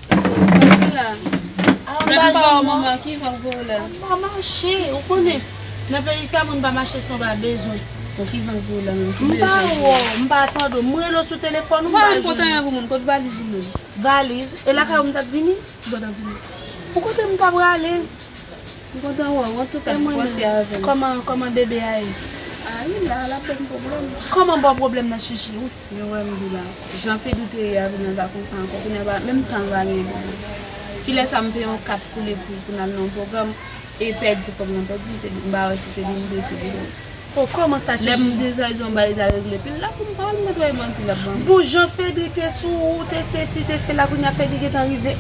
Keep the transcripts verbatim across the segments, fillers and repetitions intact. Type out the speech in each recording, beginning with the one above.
Sa ki la? Lè m pa wè manman, ki van k voye w la? M pa mache, ou konnen. Nan peyi sa, moun pa mache san pa bezwen. Bon, ki van k voye w la menm? Ki bezwen? M pa wè w, m pa tande w. M rele w sou telefòn, ou pa jwenn mwen. M pa kontan anyen pou moun. Kot valiz ou menm? Valiz? E lakay ou m t ap vini? Ou pa t ap vini. Pou kote m ta prale? M kontan wè w, antouka, m panse avè m. Kòman, kòman bebe a ye? A, li la, l ap ban m pwoblèm. Kòman ba w pwoblèm nan, Chichi? Ou s- Men wè m di la, jan Fedou te ye a, kounye a l pa konsa ankò. Kounye a pa, menm tan l pa gen pou mwen. Kilè sa m peye yon kat pou li pou, pou n al nan yon pwogram, e pèdi kòb lan pèdi, Fedou, m pa wè si Fedou enterese pou mwen. Oh, kòman sa, Chichi? Lè m te sa, di yon bagay ta regle, pil la pou m pa al netwaye manti l ap ban m. Bon, jan Fedri te sou ou, te sesi, te sela, kounye a Fedri gentan rive.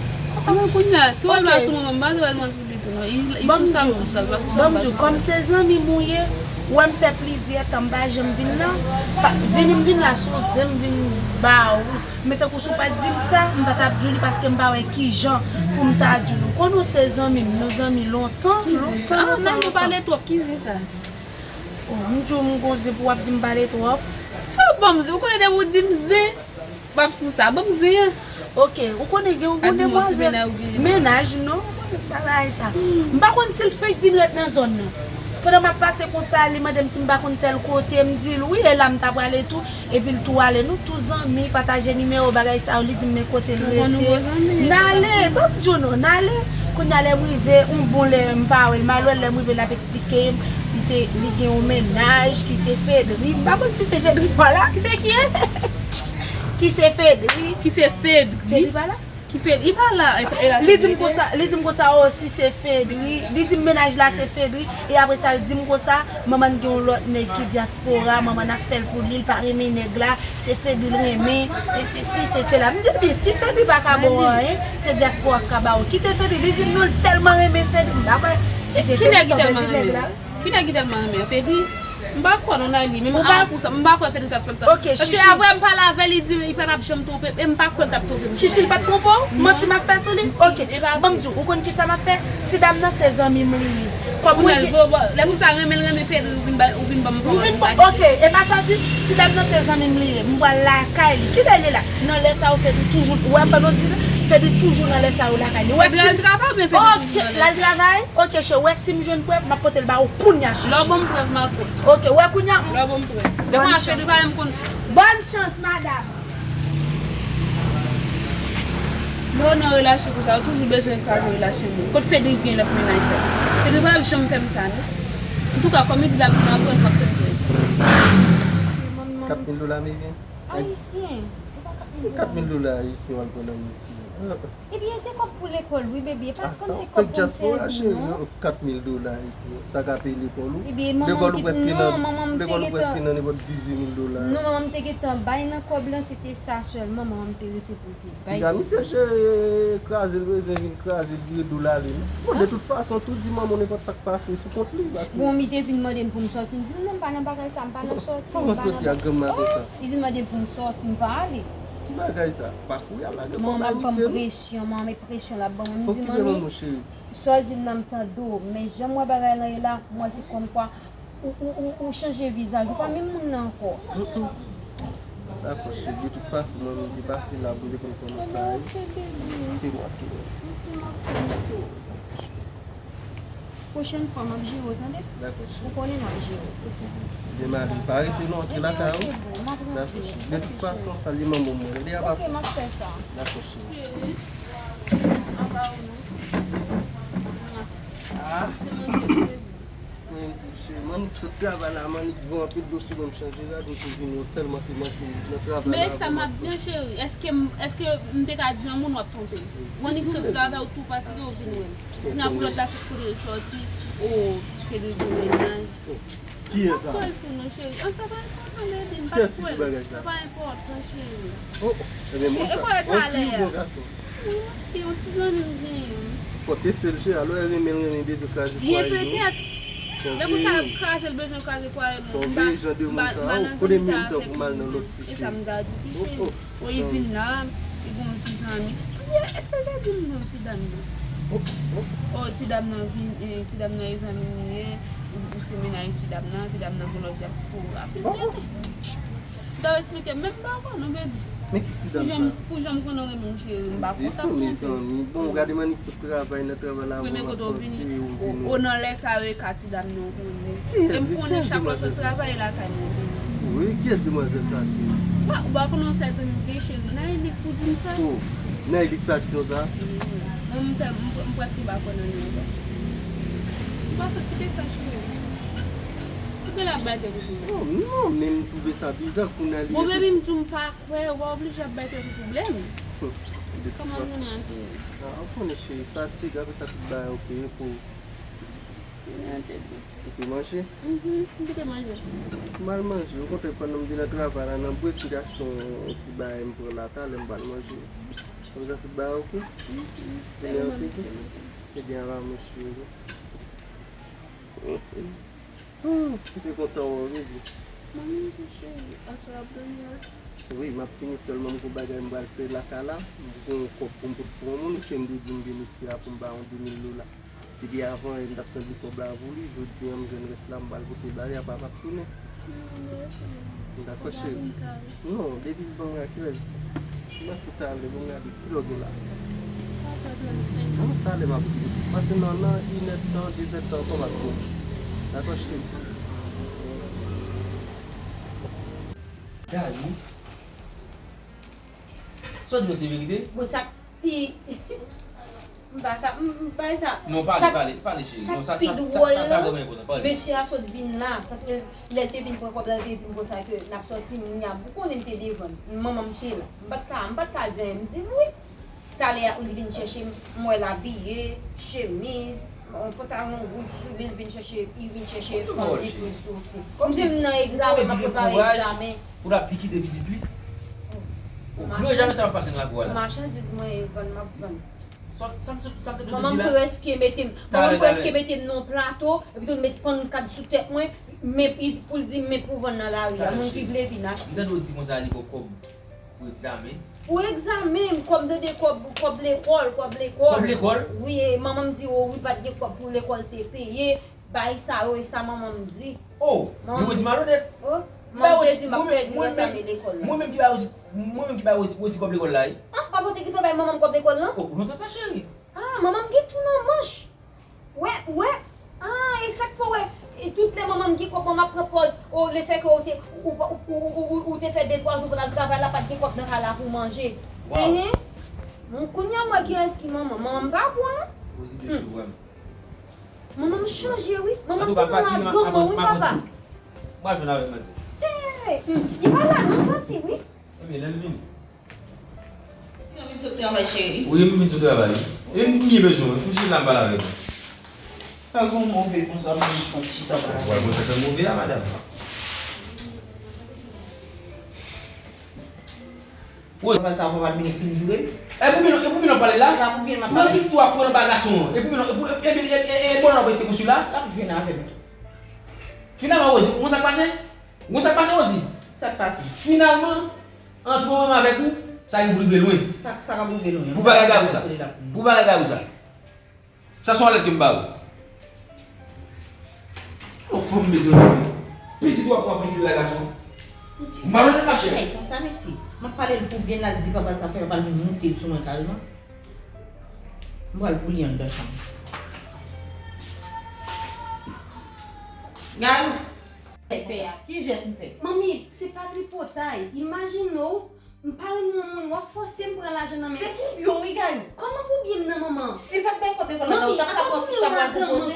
Mwen kounye a, si w al ba sou mwen, m pa t al manti pou li tou non. Li, li sou sa, m sou sa, l pa pou sa, m pa sou sa. Kòm se zanmi m ou ye, ou wè m fè plizyè tan, m pa janm vin la. Pa, vini m vin la sou zen, m vin ba ou. Men tankou si w pa t di m sa, m pa t ap di w li paske m pa wè kijan pou m ta di w. Ou konnen w se zanmi m, nou zanmi lontan, lontan, lontan, lontan. Ki zen sa? Ah, nan nou pale twòp, ki zen sa? Oh, m di w m gon zen pou w ap di m pale twòp. Sa w ban m zen? Ou konnen depi w di m zen, m ap sou sa. Ban m zen an. Ok, ou konnen gen yon demwazèl. Mennaj, non, ou konnen bagay sa. M pa konn si l fenk vin ret nan zòn nan. Pandan m ap pase konsa, li mande m si m pa konn tèl kote, m di l wi, e la m ta prale tou. Epi l tou ale, nou tou zanmi, pataje nimewo, bagay sa yo, li di m men kote l rete. N ale, ban m di w non, n ale. Kounye a lè m rive, yon bon lè m pa wè l, m al wè l lè m rive l ap eksplike m, li te, li gen yon mennaj ki se Fedri. M pa konn si se Fedri pa la. Ki se kiyès? Ki se Fedri. Ki se Fedri? Fedri pa la? Ki Fedri pa la, e, e la Li di m Fedri te konsa, li di m konsa, oh, si se Fedri, li di m mennaj la se Fedri, e apre sa l di m konsa, manman n gen yon lòt nèg ki dyaspora, manman n ap fè l pou li, l pa renmen nèg la, se Fedri l renmen, se sesi, se sela. M di, ebyen, si Fedri pa ka ba w anyen, se dyaspora k ka ba w. Kite Fedri, li di m non, l tèlman renmen Fedri, m pa kwè si se Fedri sa w pèdi nèg la. Ki nèg ki tèlman renmen Fedri? M pa kwè non nan li, men m pa kwè Fedri t ap fè m sa. Ok, Chichi. Paske avè m pale avè l, li di li pa t ap janm twonpe m, e m pa kwè l t ap twonpe m. Chichi, l pa t twonpe w? Manti m ap fè sou li? Ok, ban m di w, ou konn kisa m ap fè? Ti dam nan se zanmi m li ye. Kòm mwen gen Lè konsa renmen l renmen Fedri, ou vin ba, ou vin ban m pawòl. Ok, e pa sa w di, ti dam nan se zanmi m li ye, m pral lakay li. Kilè li la? Nan lè sa yo, Fedri toujou, ou wè pandan w di la, Fedri toujou nan lè sa yo lakay li. Fedri al travay oubyen Fedri toujou nan lè sa? Ok, l al travay? Ok, cheri, wè si m jwenn prèv, m ap pote l ba ou kounya, Chichi. Lè w ban m prèv, m al pote. Ok, wè kounya. Lè w ban m prèv. Lè konsa Fedri pa menm konn. Bòn chans, madanm. Lè w nan relasyon konsa, ou toujou bezwen kraze relasyon moun. Kot Fedri gen lòt mennaj sa? Fedri pa t ap janm fè m sa, non. Antouka, kòm li di l ap vin apre, m ap tann prèv. Kat mil dola ameriken? Ayisyen. Kat mil dola ayisyen w al pran nan mesye. Ebyen, e te kòb pou lekòl, wi, baby. E pa t kòmsi kòb pou m sèvi, non. Kat mil dola ayisyen, sa ka peye lekòl ou? Ebyen, manman m te, non, manman m te gentan. Lekòl ou prèske nan, lekòl ou prèske nan nenpòt dizuit mil dola. Non, manman m te gentan bay nan kòb lan, se te sa sèlman manman m te rete pou l te bay. Piga misye jere kraze l bezwen vin kraze l vire do l ale, non. Bon, de tout fason, tou di manman w nenpòt sa k pase sou kont li, paske. Bon, li te vin mande m pou m sòti, m di l non, m pa nan bagay sa, m pa nan sòti, m pa nan. Kòman sòti ak granm maten sa? Li vin mande m pou m sòti, m pa ale. Ki bagay sa? Pa kouri al lage kò bay misye, non. Manman m ap ban m presyon, manman m e presyon l ap ban mwen. M di, manmi, sa w di m nan m tande w, men jan m wè bagay lan ye la, m wè se kòmkwa ou, ou, ou, ou chanje vizaj, ou pa menm moun nan ankò. Dakò, cheri, de tout fason, mwen menm te pase la, m te konn kòman sa ye. Kite m antre. Pwochèn fwa, m ap jere w, tande? Dakò, cheri. Ou konnen m ap jere w. Byen, m ale. Pa rete non, antre lakay ou. Dakò, cheri. De tout fason, salye manman mwen. Tande a, papa. Ok, m ap fè sa. Dakò, cheri. Ah. Mwen, mwen sot travay la, m annik voye anpil dlo sou mwen, m chanje rad, m tou vin yo tèlman te manke m nan travay la. Men sa m ap di an, cheri, èske m, èske m te ka di yon moun w ap twonpe m? Ou annik sot travay, ou tou fatige, ou vin wè m. Kounya pou lòt la sot kote l sòti, o, Fedri gen mennaj. Kiyès sa? M pa t kwè l tou non, cheri. An, sa pa enpòtan, baby, m pa t kwè l. Sa pa enpòtan, cheri. Oh, oh. Ebyen, montre sa. Yon fi oubyen yon gason? Yon fi, yon ti zanmi m genyen. Fò teste l, cheri. Alò, l renmen, l renmen bezwen kraze fwaye nou. Byen, petèt. Men pou sa l kraze, l bezwen kraze fwaye nou. Fò veye jan de moun sa. Oh, kote moun tankou m al nan lòt fi, cheri. E sa m ka di, cheri. Oh, oh. O, li vin la, li gon ti zanmi. Ebyen, èske l te di m non, ti dam nan? Oh, ti dam nan vin, eh, ti dam nan e zanmi m li ye, ou, ou se mennaj ti dam nan, ti dam nan gon lòt dyaspora. Epi l rete. M ta esplike, men m pa kwè non, baby. Men ki ti dam sa? Pou jan m konnen w renmen w, cheri, m pa kontan. Ditou, mezanmi. Bon, ou gade mannik sot travay nan travay la, bon, m ap panse ou vini. O, nan lè sa yo e ka ti dam nan konnen. E m konnen chak lè w sot travay lakay mwen. Wi, kiyès demwazèl sa, cheri? Ou pa konnen yon sèl zanmi m gen, cheri? Naylik pou di m sa. O, Naylik fè aksyon sa? Wi. Mwen, m, m, m prèske pa kwè nan li ankò. M pa sot kite sa, cheri. Kite l ap bay tèt ou. Non, non, men m twouve sa biza kounye a li. Bon, baby, m di w m pa kwè, ou pa oblije ap bay tèt ou pwoblèm. Kòman jounen an te ye? A, ou konnen cheri, fatig, apre sa tout bagay oke pou. Jounen an te byen. Ou te manje? Mhm, m kite manje. M al manje, okontrè, pandan m te nan travay la, nan brek, m te achte yon, yon ti bagay m pran la, talè m pral manje. Kòmsa tout bagay oke? Mhm. Jounen an te byen? Te byen ava mwen cheri. Hmm, m te kontan wè w, baby. Manmi, cheri, aswè ap dòmi la? Wi, m ap fini sèlman, m gon bagay m pral fè lakay la. M gon kòb pou m pot pou yon moun, cheri, m te di m vin isi a pou m ba yon de mil dola. Depi avan yè m t ap sèvi kòb la pou li, jodi a m jwenn rès la, m pral pote ba li, apa m ap tounen. Dakò, cheri. Non, depi l ban m akèl. Mèsi talè, bon, gade, kilè w gen la? Katòv trannsenk. Bon, talè m ap di. Pase nan, nan inèdtan, dezèdtan ankò m ap vini. Dakò, cheri. Gade. Sa w di mwen se verite? Bon, sa k pi M pa ka, m, m, bagay sa. Non, pale, pale, pale, cheri. Non, sa, sa, sa, sa, sa vrèman enpòtan. Pale. Mesye a sot vin la, paske lè l te vin pran kòb la, l te di m konsa ke n ap sòti, m, m konnen m te devan l. Manman m te la. M pa t ka, m pa t ka di anyen. M di l wi. Talè a, li vin chèche m, m wè l abiye, chemiz, yon pantalon wouj sou li, l vin chèche, li vin chèche fanm li pou l soti. M di m nan egzamen, m ap prepare egzamen. Pou l ap di kite vizit li? Ou kwè jamè sa p ap pase nan lakou a la? Machandiz mwen e vann, m ap vann. Manman m prèske mete m, manman m prèske mete m nan yon plato, epi tou l met pannkad sou tèt mwen, men li, pou l di m men pou vann nan lari a, moun ki vle vin achte. M tande w di konsa li ba w kòb pou egzamen. Pou egzamen, kòb de, de kòb, kòb lekòl, kòb lekòl. Kòb lekòl? Wi, e manman m di, o wi, pa t gen kòb pou lekòl te peye. Bay sa yo, e sa manman m di. Oh, men Rosie malonèt. Oh, manman m te di m ap pèdi rès ane lekòl la. Mwen menm ki bay Rosie, mwen menm ki bay Rosie, Rosie kòb lekòl la, wi. Ah, papa w te gentan bay manman m kòb lekòl lan? Oh, lontan sa, cheri. Ah, manman m gen tou nan manch. Wè, wè. Ah, e sa k fè w wè, e tout lè manman m gen kòb, manman ap pran pòz, oh, lefètke ou te, ou, ou te fè de twa jou w pa t al travay la, pa t gen kòb nan kay la pou w manje. Wow. Enhen. Bon, kounye a m wè kiyès ki manman. Manman m pa bon, non. Rosie desevwa m. Manman m chanje wi. Manman m tounen yon lagòm wi papa. Mwen jwenn avèk manti. Hey, hmm, li pa la non, m santi wi. Ebyen, lè l vini. Ou vin sot travay, cheri? Wi, m vin sot travay wi. E m byen bezwen wi. M jis la m pale avèk ou. Pa gon move konsa, m vin fon chita pale avèk ou. Wè, mwen fè move a, madanm. Papa sa, papa vini pou l joure m. E pou byen, e pou byen w pale la? E pa pou byen m ap pale. Pran pitit ou a fò nan ba gason an. E pou byen, e pou, e, e, e, e, e bòlò w ap reste konsi la? L ap jwenn avè m. Finalman, Rosie, ou konn sa k pase? Ou konn sa k pase, Rosie? Sa k pase? Finalman, antre ou menm avèk ou, sa gen pou rive lwen. Sa, sa ka pou rive lwen. Pou bagay garou sa. Pou bagay garou sa. Sa se yon alèt ke m ba ou. Yon fanm, mezanmi. Pitit ou ap pran pil la, gason. Ou malonèt, machè. Kay konsa, mesye. M ap pale l pou byen, l al di papa l sa fè papa l vin moute sou mwen kalman. M pral pou li anndan chanm. Gade. Fè a. Ki jès m fè? Manmi, se pa tripotay. Imajine w, m pa renmen yon moun, w ap fòse m pran lajan nan men. Se pou byen w wi, Gayou. Kòman pou byen m nan, manman? Si l pa t bay kòb lekòl la, ou t ap ka pran fich la pou al pwopoze.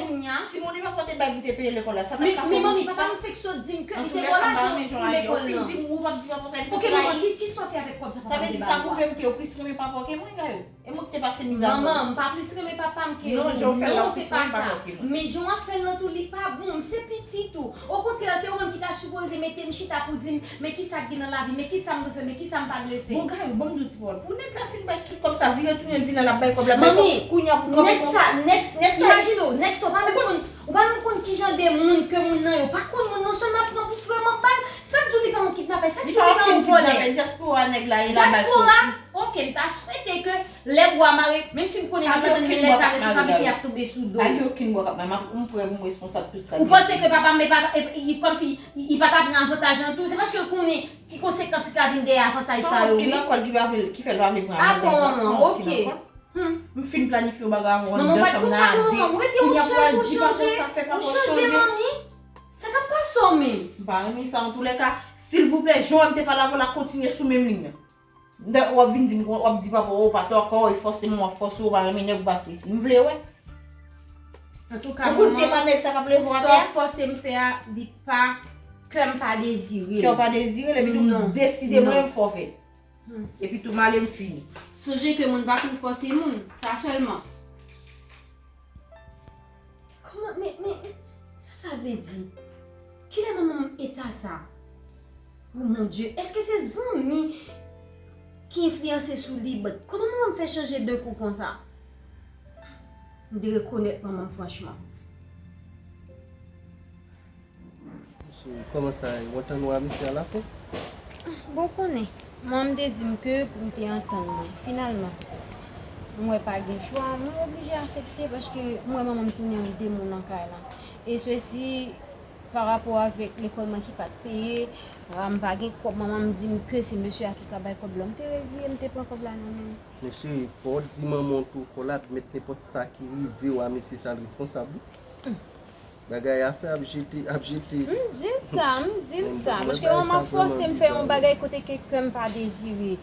Timoun li pa pote bay pou te peye lekòl la, sa t ap ka fè yon fich la. Papa m fèk sot di m ke li te ba w lajan pou lekòl lan. Ou fin di m ou p ap di papa sa, epi ou trayi. Ok, manman, ki, ki sa w fè avèk kòb sa papa m te ba ou a? Sa vle di sa pwouve m ke ou plis renmen papa w ke mwen, Gayou. E mwen ki te pase miza. Manman, m pa plis renmen papa m ke ou. Non, jan w fè l la, ou plis renmen papa w ke mwen. Men jan w ap fè l lan tou, li pa bon. M se pitit ou. Okontrè, se ou menm ki ta sipoze mete m chita pou di m, men kisa k gen nan lavi, men kisa m dwe fè, men kisa m pa dwe fè. Bon, Gayou, ban m di w ti pawòl. Pou nèg la fin bay tout kòb sa, vire tounen, l vin la, l ap bay kòb la, bay kòb. Manmi, kounye a pou kòb, nèg sa, nèg sa, imajine w, nèg sa, w pa menm konn, w pa menm konn kijan de moun ke moun nan yo. Pa konn moun, non sèlman ap pran pou frè m ap ba l, Abdou li pa yon kidnapè, sa ki li pa yon vòlè. Dyaspora nèg la ye la bal soti. Dyaspora, ok, m ta swete ke lè bwa mare, menm si m konnen m pa gen lè sa responsabilite ap tonbe sou do. Pa gen okenn bwa k ap mare, m ap m prè pou m responsab tout sa. Ou panse ke papa m e pa e- e- kòmsi li pa ta pran avantaj lan tou? Se paske l konnen ki konsekans ki ka vin dèyè avantaj sa yo, wi. Ki nan kòl ki pa vle ki fè l pa vle pran avantaj la, se yon ki nan kòl. M fin planifye yon bagay avè w anndan chanm nan a de. Kounye a pou al di papa w sa fè papa w chanje. Sa k ap pase w menm? M pa renmen sa antoulèka. Silvouplè, jan w wè m te pale avè w la, kontinye sou menm liy nan. W ap vin di m w ap di papa w ou pa t ankò, e fòseman w ap fòse w pa renmen nèg ou pase isi. M vle wè. Antouka, manman, sa w fòse m fè a, li pa, kè m pa dezire l. Kè w pa dezire l, epi tou m deside mwen menm fò fè l. Epi tou m ale m fini. Sonje ke moun pa konn fòse moun, sa sèlman. Kòman, men, men, men, sa sa vle di? Kilè manman m eta sa? Oh mon Dieu, èske se zanmi ki enfliyanse sou li? But kòman manman m fè chanje de kou konsa? M te rekonèt manman m franchman. Cheri, kòman sa ye? Ou antann ou a misye alafen? Bon, ou konnen, manman m te di m ke pou m te antann mwen. Finalman, m wè pa gen chwa, mwen oblije aksepte paske m wè manman m tounen yon demon nan kay la. E sesi, pa rapò avèk lekòl mwen ki pa t peye, a, m pa gen kòb, manman m di m ke se mesye a ki ka bay kòb la. M te reziye, m te pran kòb la nan men l. Men cheri, fò w di manman w tou, fò l admèt nenpòt sa ki rive w a mesye sa, l responsab wi. Bagay a fè ap jete, ap jete. M di l sa, m di l sa. Paske manman fòse m fè yon bagay kote ke kè m pa dezire.